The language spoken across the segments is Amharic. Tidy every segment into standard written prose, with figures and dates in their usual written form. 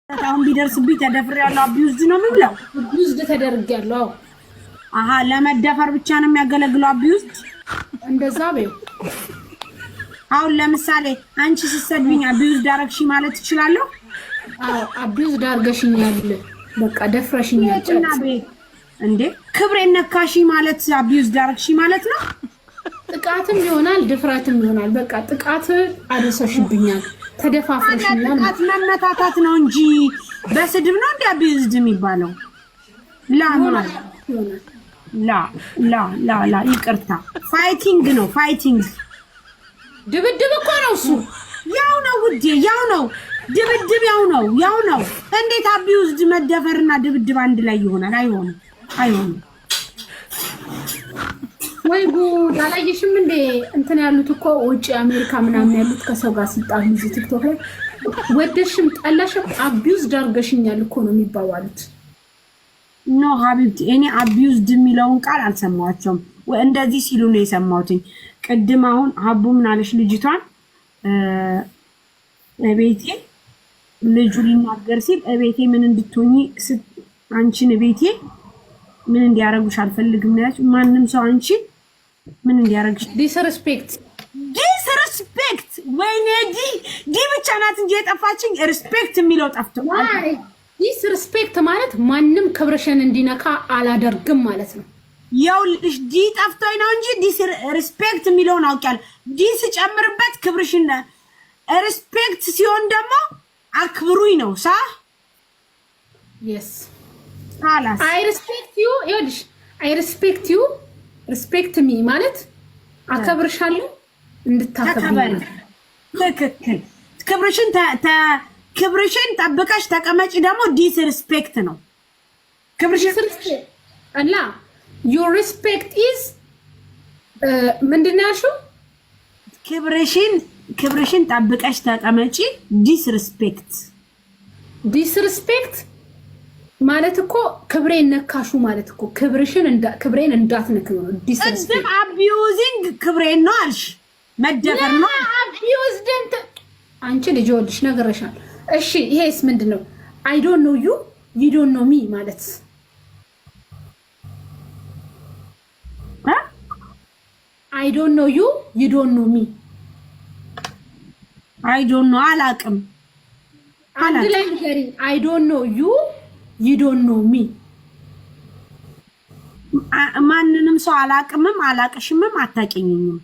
አሁን ቢደርስብኝ ተደፍሬያለሁ abused ነው የምብለው። Abused ተደርጌያለሁ። አዎ። አሀ፣ ለመደፈር ብቻ ነው የሚያገለግለው abused? እንደዛ በይው። አሁን ለምሳሌ አንቺ ስትሰድቢኝ abused አደረግሽ ማለት እችላለሁ? አዎ፣ abused አድርገሽኛል፣ በቃ ደፍረሽኛል። እና ቤት እንዴ ክብሬን ነካሺ ማለት abused አደረግሽ ማለት ነው። ጥቃትም ይሆናል፣ ድፍረትም ይሆናል። በቃ ጥቃት አድርሰሽብኛል፣ ተደፋፍረሽኛል። ጥቃት መመታታት ነው እንጂ በስድብ ነው እንዲ abused የሚባለው? ላ ላ ላ ላ ላ፣ ይቅርታ፣ fighting ነው fighting። ድብድብ እኮ ነው እሱ። ያው ነው ውዴ፣ ያው ነው ድብድብ፣ ያው ነው፣ ያው ነው። እንዴት abused መደፈርና ድብድብ አንድ ላይ ይሆናል? አይሆንም፣ አይሆንም። ወይ ጉድ! አላየሽም እንዴ? እንትን ያሉት እኮ ውጭ አሜሪካ ምናምን ያሉት ከሰው ጋር ሲጣሉ እዚህ ቲክቶክ ላይ ወደሽም ጠላሽም abused አድርገሽኛል እኮ ነው የሚባባሉት። No حبيبتي፣ እኔ abused የሚለውን ቃል አልሰማኋቸውም። እንደዚህ ሲሉ ነው የሰማሁትኝ። ቅድም አሁን ሀቡ ምን አለሽ? ልጅቷን እቤቴ ልጁ ሊናገር ሲል እቤቴ ምን እንድትሆኚ፣ አንቺን እቤቴ ምን እንዲያረጉሽ አልፈልግም ነው ያለችው። ማንም ሰው አንቺ ምን እንዲያረግሽ Disrespect። Disrespect። ወይኔ D D ብቻ ናት እንጂ የጠፋችኝ፣ respect የሚለው ጠፍቶ። Disrespect ማለት ማንም ክብርሽን እንዲነካ አላደርግም ማለት ነው። የውልሽ D ጠፍቶኝ ነው እንጂ disrespect የሚለውን አውቄያለሁ። D ስጨምርበት ክብርሽን፣ respect ሲሆን ደግሞ አክብሩኝ ነው ሳ። Yes. خلاص። I respect you፣ ይኸውልሽ፣ I respect you, respect me ማለት አከብርሻለሁ፣ እንድታከብሪ። ትክክል። ክብርሽን ጠብቀሽ ተቀመጪ ደግሞ disrespect ነው። ክብርሽን እና your respect is ምንድን ነው ያልሽው? ክብርሽን ጠብቀሽ ተቀመጪ disrespect። Disrespect ማለት እኮ ክብሬን ነካሹ ማለት እኮ፣ ክብርሽን ክብሬን እንዳትነክ ነው። Disrespect abusing ክብሬን ነው አልሽ፣ መደፈር ነው። Abused አንቺ ልጅ ወልሽ ነግሬሻል። እሺ ይሄስ ምንድን ነው? I don't know you, you don't know me ማለት? I don't know you, you don't know me። I don't know፣ አላቅም። አንድ ላይ ንገሪኝ። I don't know you, you don't know me። ማንንም ሰው አላቅምም፣ አላቅሽምም፣ አታውቂኝም።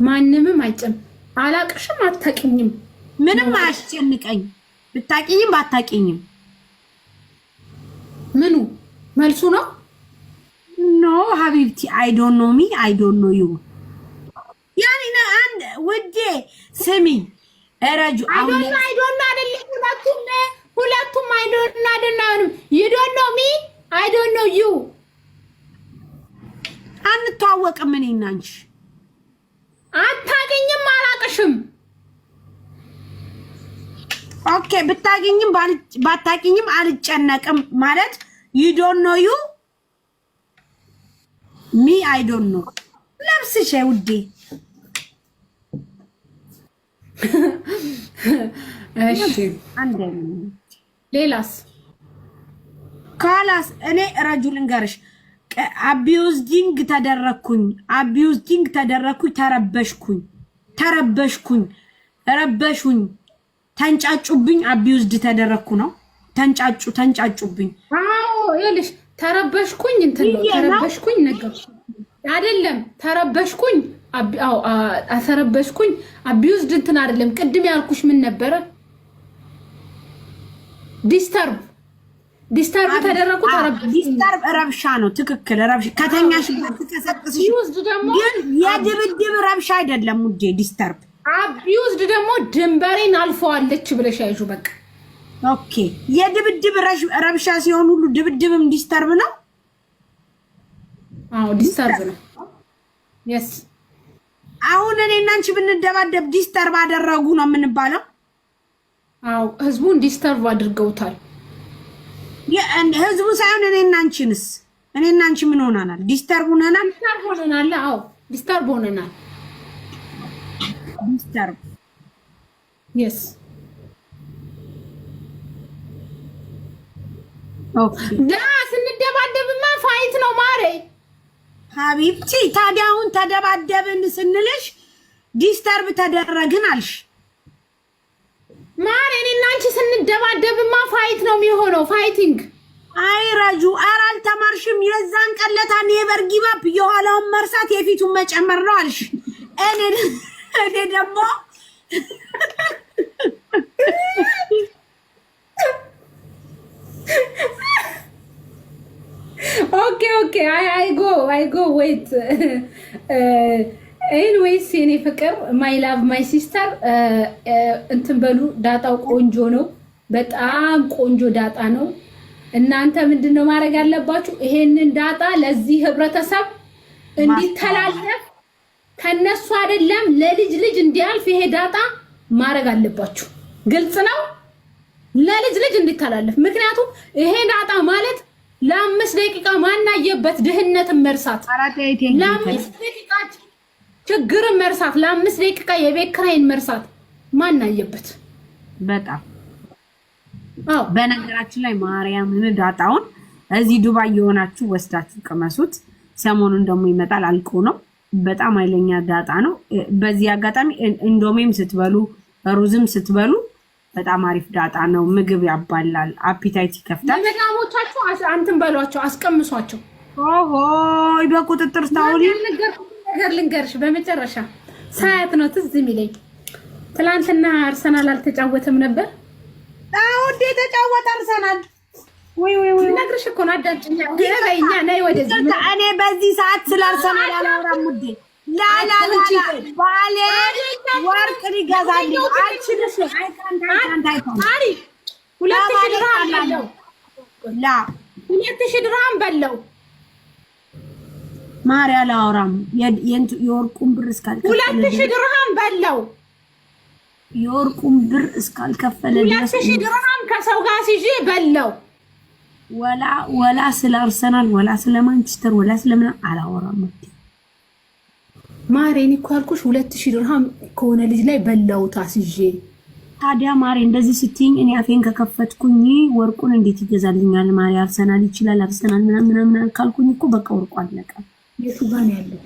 ማንምም አይጭም፣ አላቅሽም፣ አታውቂኝም። ምንም አያስጨንቀኝ ብታውቂኝም ባታውቂኝም። ምኑ መልሱ ነው? No حبيبتي፣ I don't know me, I don't know you። يعني አንድ ውዴ ስሚ እረጁ። I don't know፣ I don't know አይደለም። ሁለቱም I don't know አይደለም። You don't know me, I don't know you። አንተዋወቅም እኔና አንቺ። አታገኝም፣ አላቅሽም። Okay፣ ብታገኝም ባታገኝም አልጨነቅም ማለት you don't know you me, I don't know ለብስሽ ውዴ። እሺ ሌላስ? خلاص፣ እኔ ረጁ ልንገርሽ፣ abusing ተደረግኩኝ፣ abusing ተደረግኩኝ፣ ተረበሽኩኝ፣ ተረበሽኩኝ፣ ረበሹኝ፣ ተንጫጩብኝ፣ abused ተደረግኩ ነው። ተንጫጩ፣ ተንጫጩብኝ። አዎ ይኸውልሽ፣ ተረበሽኩኝ እንትን ነው፣ ተረበሽኩኝ ነገር አይደለም። ተረበሽኩኝ፣ አዎ ተረበሽኩኝ። Abused እንትን አይደለም። ቅድም ያልኩሽ ምን ነበረ? Disturb፣ disturb ተደረጉ። Disturb ረብሻ ነው። ትክክል። ረብሻ ከተኛሽ ትቀሰቅስሽ፣ ግን የድብድብ ረብሻ አይደለም ውዴ። Disturb Abused ደግሞ ድንበሬን አልፈዋለች ብለሽ ያዥ በቃ። Okay፣ የድብድብ ረብሻ ሲሆን ሁሉ ድብድብም disturb ነው። አዎ disturb ነው። Yes. አሁን እኔ እና አንቺ ብንደባደብ disturb አደረጉ ነው የምንባለው። አዎ ህዝቡን disturb አድርገውታል። ህዝቡ ሳይሆን እኔ እና አንቺንስ፣ እኔ እና አንቺ ምን ሆነናል? Disturb ሆነናል። Disturb ሆነናል። አዎ disturb ሆነናል። Disturb Yes. Okay። ዳ ስንደባደብማ fight ነው ማሬ። حبيبتي ታዲያ አሁን ተደባደብን ስንልሽ disturb ተደረግን አልሽ። ማሬ እኔና አንቺ ስንደባደብማ fight ነው የሚሆነው፣ fighting። አይ ረጁ፣ ኧረ አልተማርሽም። የዛን ቀለታ never give up የኋላውን መርሳት የፊቱን መጨመር ነው አልሽ። እኔ ደግሞ Okay, I go, wait. Anyways የኔ ፍቅር፣ my love, my sister፣ እንትን በሉ። ዳጣው ቆንጆ ነው፣ በጣም ቆንጆ ዳጣ ነው። እናንተ ምንድን ነው ማድረግ ያለባችሁ? ይሄንን ዳጣ ለዚህ ህብረተሰብ እንዲተላለፍ፣ ከነሱ አይደለም ለልጅ ልጅ እንዲያልፍ ይሄ ዳጣ ማድረግ አለባችሁ። ግልጽ ነው። ለልጅ ልጅ እንዲተላለፍ። ምክንያቱም ይሄ ዳጣ ማለት ለ5 ደቂቃ ማናየበት ድህነትን መርሳት፣ ለ5 ደቂቃ ችግርን መርሳት፣ ለ5 ደቂቃ የቤት ኪራይን መርሳት ማናየበት። በጣም። በነገራችን ላይ ማርያምን ዳጣውን እዚህ ዱባይ የሆናችሁ ወስዳችሁ ቅመሱት። ሰሞኑን ደግሞ ይመጣል፣ አልቆ ነው። በጣም ኃይለኛ ዳጣ ነው። በዚህ አጋጣሚ እንዶሜም ስትበሉ ሩዝም ስትበሉ በጣም አሪፍ ዳጣ ነው። ምግብ ያባላል፣ appetite ይከፍታል። ለመዳሞቻችሁ አንትን በሏቸው፣ አስቀምሷቸው። ኦሆይ በቁጥጥር ስታውሊ። ነገር ልንገርሽ፣ በመጨረሻ ሳያት ነው ትዝ የሚለኝ። ትላንትና አርሰናል አልተጫወተም ነበር። አሁን የተጫወተ አርሰናል ወይ ወይ ወይ። ነግርሽ እኮ ነው። አዳምጪኛ፣ በይኛ፣ ነይ ወደዚህ። እኔ በዚህ ሰዓት ስለ አርሰናል አላወራም ውዴ። ላላላ ባሌ ወርቅ ሊገዛልኝ አልችልም። 2000 ድርሃም በለው። ላ 2000 ድርሃም በለው። ማሪ አላወራም። የወርቁን ብር እስካልከፈለ 2000 ድርሃም በለው። የወርቁን ብር እስካልከፈለ 2000 ድርሃም ከሰው ጋር ሲዤ በለው። ወላ ወላ ስለ አርሰናል ወላ ስለ ማንቸስተር ወላ ስለምን አላወራም። ማሬ እኔ እኮ ያልኩሽ 2000 ድርሃም ከሆነ ልጅ ላይ በላውት አስይዤ። ታዲያ ማሬ እንደዚህ ስትይኝ እኔ አፌን ከከፈትኩኝ ወርቁን እንዴት ይገዛልኛል? ማሬ አርሰናል ይችላል፣ አርሰናል ምናምን ምናምን ካልኩኝ እኮ በቃ ወርቁ አለቀ። የቱ ጋር ነው ያለው?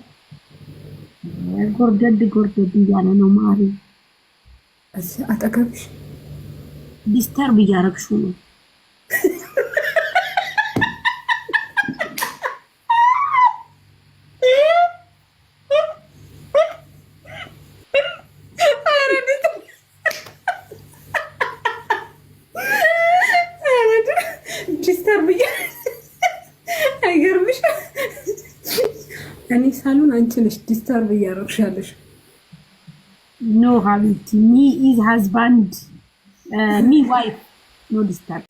ጎርደድ ጎርደድ እያለ ነው ማሬ። አጠገብሽ። Disturb እያረግሽው ነው። Disturb አይገርምሽ? እኔ ሳሉን አንቺ ነሽ disturb እያደረግሽ ያለሽ። No حبيبتي, me is husband, me wife, no disturb.